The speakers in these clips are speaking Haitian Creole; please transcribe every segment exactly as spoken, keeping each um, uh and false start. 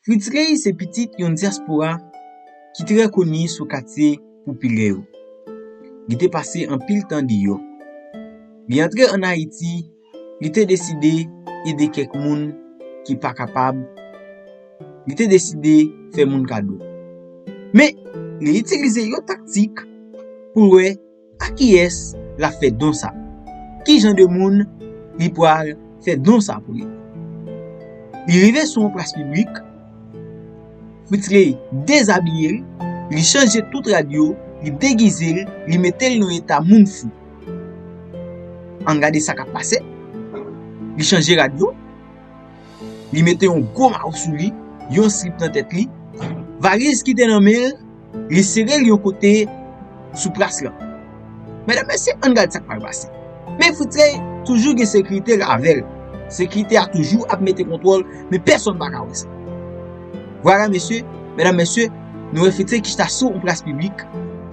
Fritz Ray se pitit yon dyaspora ki trè koni sou katye popilè yo. Li te pase anpil tan deyò. Li antre ann Ayiti, li te deside ede kèk moun ki pa kapab. Li te deside fè moun kado. Men, li itilize yon taktik pou l wè a kiyès l ap fè don sa. Ki jan de moun li pral fè don sa pou li? Li rive sou yon plas piblik, Fritz Ray dezabiye l, li chanje tout rad yo, li degize l, li mete l nan eta moun fou. Ann gade sa k ap pase. Li chanje rad yo, li mete yon gwo mawo sou li, yon slip nan tèt li, valiz ki te nan men l, li sere l yon kote sou plas lan. Medam, mesye, ann gade sa k pral pase. Men Fritz Ray toujou gen sekirite l avè l. Sekirite a toujou ap mete kontwòl, men pèsonn pa ka wè sa. Vwala, mesye, medam, mesye, nou wè Fritz Ray ki chita sou yon plas piblik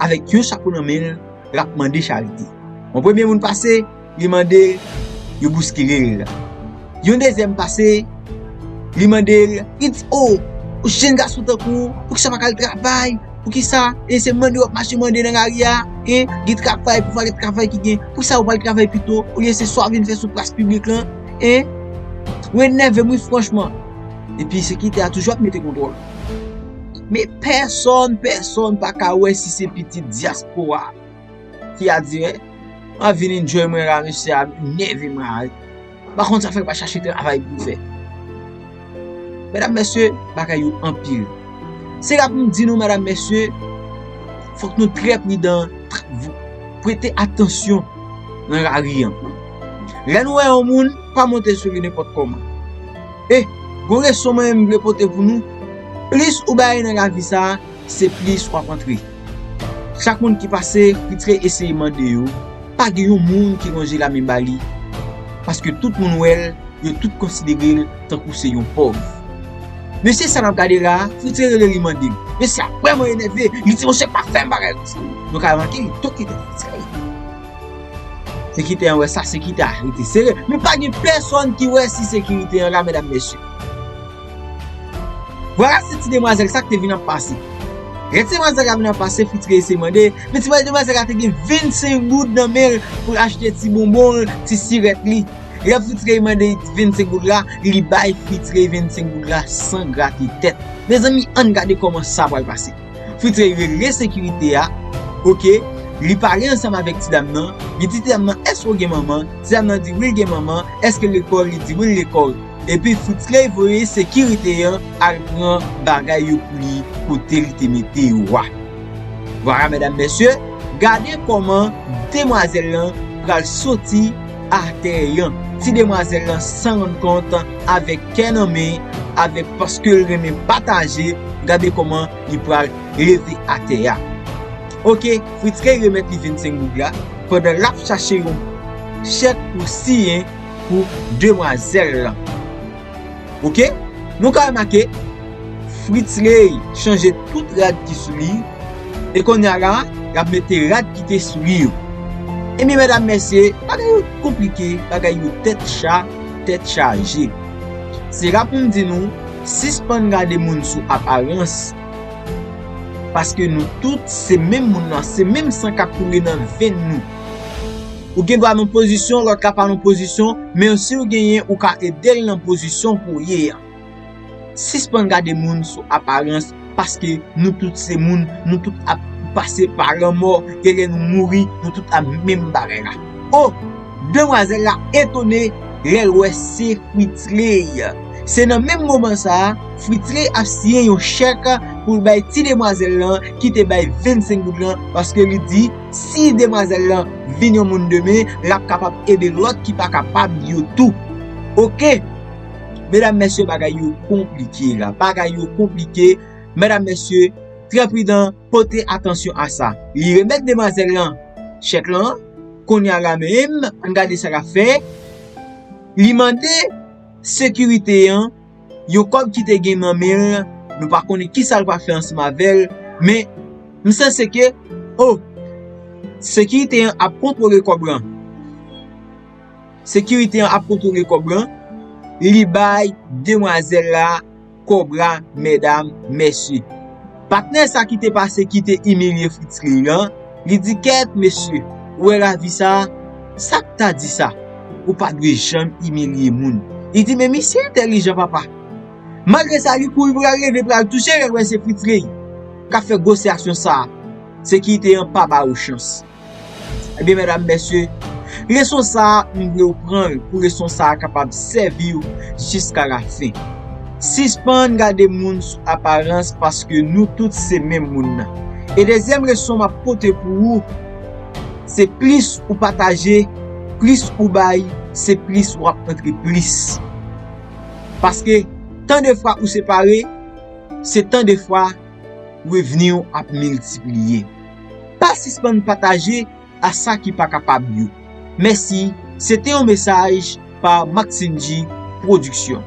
avèk yon chapo nan men l, l ap mande charite. Yon premye moun pase, li mande l, yo bouskile l. Yon dezyèm pase, li mande l, li di, "O, ou jèn gason tankou w, poukisa w pa ka al travay? Poukisa?" E se mande w ap mache mande nan lari a, en, gen travay, pouvwa gen travay ki gen, poukisa ou pa al travay pito, olye se sa w vin fè sou plas piblik lan, en? Ou enève m, wi, franchman. Epi sekirite a toujou ap mete kontwòl. Men pèsonn, pèsonn pa ka wè si se pitit dyaspora. Fi a di, "Wi, mwen vin enjoy mwen la, mesye a nève mwen la. Pa konn sa fè l pa chache travay pou l fè." Medam, mesye, bagay yo anpil. Se la pou m di nou, medam, mesye, fòk nou trè pridan, tr-, prete atansyon nan lari an. Lè nou wè yon moun, pa monte sou li nenpòt kòman. E, gon leson mwen menm m vle pote pou nou. Plis ou bay nan lavi sa a, se plis w ap antre. Chak moun ki pase, Fritz Ray eseye mande yo, pa gen yon moun ki lonje lamen ba li. Paske tout moun wè l, yo tout konsidere l tankou se yon pòv. Mesye sa n ap gade la a, Fritz Ray rele li mande l. Mesye a vrèman enève, li di, "Monchè, pa fè m bagay konsa." Nou ka remake, li tou kite Fritz Ray. Sekirite an wè sa, sekirite a rete sere. Men pa gen pèsonn ki wè si sekirite an la, medam, mesye. Vwala se ti demwazèl sa k te vin ap pase. Lè ti demwazèl la vin ap pase, Fritz Ray eseye mande, men ti demwazèl la te gen vennsenk goud nan men l pou l achte ti bonbon l, ti sirèt li. Lè Fritz Ray mande vennsenk goud la, li bay Fritz Ray vennsenk goud la san grate tèt. Mezanmi, ann gade kòman sa pral pase. Fritz Ray rele sekirite a. Oke, li pale ansanm avèk ti dam nan. Li di ti dam nan, "Èske w gen manman?" Ti dam nan di, "Wi, l gen manman." "Èske l lekòl?" Li di, "Wi, l lekòl." Epi Fritz Ray voye sekirite an al pran bagay yo pou li kote li te mete yo a. Vwala, medam, mesye, gade kòman demwazèl lan pral soti atè an. Ti demwazèl lan san rann kont, avèk kè nan men, avèk paske l renmen pataje, gade kòman li pral leve atè a. Oke, Fritz Ray remèt li vennsenk goud la, pandan l ap chache yon chèk pou siyen pou demwazèl lan. Oke, nou ka remake, Fritz Ray chanje tout rad ki sou li, e kounye a la, l ap mete rad ki te sou li yo. Ebyen, medam, mesye, bagay yo konplike, bagay yo tèt cha, tèt chaje. Se la pou m di nou, sispann gade moun sou aparans, paske nou tout se menm moun nan, se menm san k ap koule nan venn nou. Ou gen dwa nan pozisyon, lòt la pa nan pozisyon, men si w genyen, ou ka ede l nan pozisyon pou w ye an. Sispann gade moun sou aparans, paske nou tout se moun, nou tout ap pase pa lanmò, e lè nou mouri, nou tout ap menm bagay la. O, demwazèl la etone lè l wè se Fritz Ray. Se nan menm moman sa a, Fritz Ray ap siyen yon chèk pou l bay ti demwazèl lan ki te bay vennsenk goud lan, paske li di, si demwazèl lan vin yon moun demen, l ap kapab ede lòt ki pa kapab yo tou. Oke, medam, mesye, bagay yo konplike la. Bagay yo konplike. Medam, mesye, trè pridan, pote atansyon a sa. Li remèt demwazèl lan chèk lan, kounye a la menm, ann gade sa l ap fè. Li mande sekirite an yon kòb ki te gen nan men l, nou pa konnen kisa l pral fè ansanm avè l, men m sanse ke, o, sekirite an ap kontwole kòb lan. Sekirite an ap kontwole kòb lan, li bay demwazèl la Kobra, medam, mesye. Patnè sa ki te pase ki te imilye Fritz Ray lan, li di, kèt mesye, ou wè lavi sa a? Sa k ta di sa? Ou pa dwe janm imilye moun. Li di, men misye entèlijan papa. Malgre sa, li kouri pral leve pral touche l, wè se Fritz Ray k ap fè gwosè aksyon sa a. Sekirite an pa ba ou chans. Ebyen, medam, mesye, leson sa a, m vle w pran l pou leson sa a kapab sèvi w jiska lafen. Sispann gade moun sou aparans paske nou tout se menm moun nan. E dezyèm leson m ap pote pou ou, se plis ou pataje, plis ou bay, se plis w ap antre plis. Paske tan de fwa ou separe, se tan de fwa revni w ap miltipliye. Pa sispann pataje a sa ki pa kapab yo. Mèsi, se te yon mesaj pa Maxine G Production.